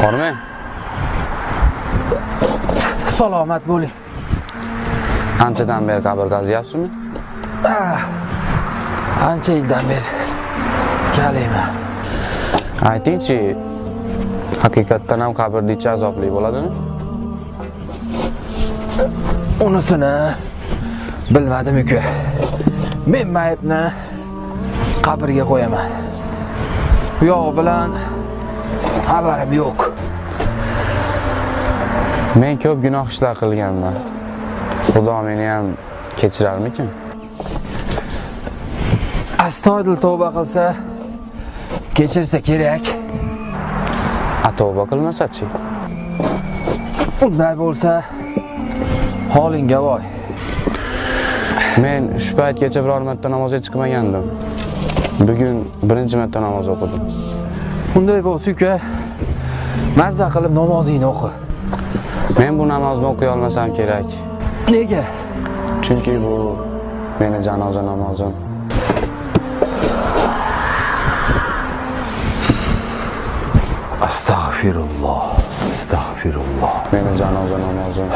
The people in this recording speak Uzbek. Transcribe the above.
Hormang. Salomat bo'ling. Anchadan beri qabr qazyapsizmi? Ancha yildan beri kalayman. Aytingchi, haqiqatdan ham qabrni ichi azobli bo'ladimi? Unisini bilmadim uka. Men mayitni qabrga qo'yaman. U yog'i bilan xabarim yo'q. Men ko'p gunoh ishlar qilganman. Xudo meni ham kechirarmikin? Astoydil tavba qilsa, kechirsa kerak. A tavba qilmasa-chi? Unday bo'lsa, holingga voy. Men shu paytgacha biror marta namozga chiqmagandim. Bugun birinchi marta namoz o'qidim. Unday bo'lsa uka, mazza qilib namozingni o'qi. Men bu namozni o'qiy olmasam kerak. Nega? Chunki bu meni janoza namozim. Astag'firulloh. Astag'firulloh. Meni janoza namozim.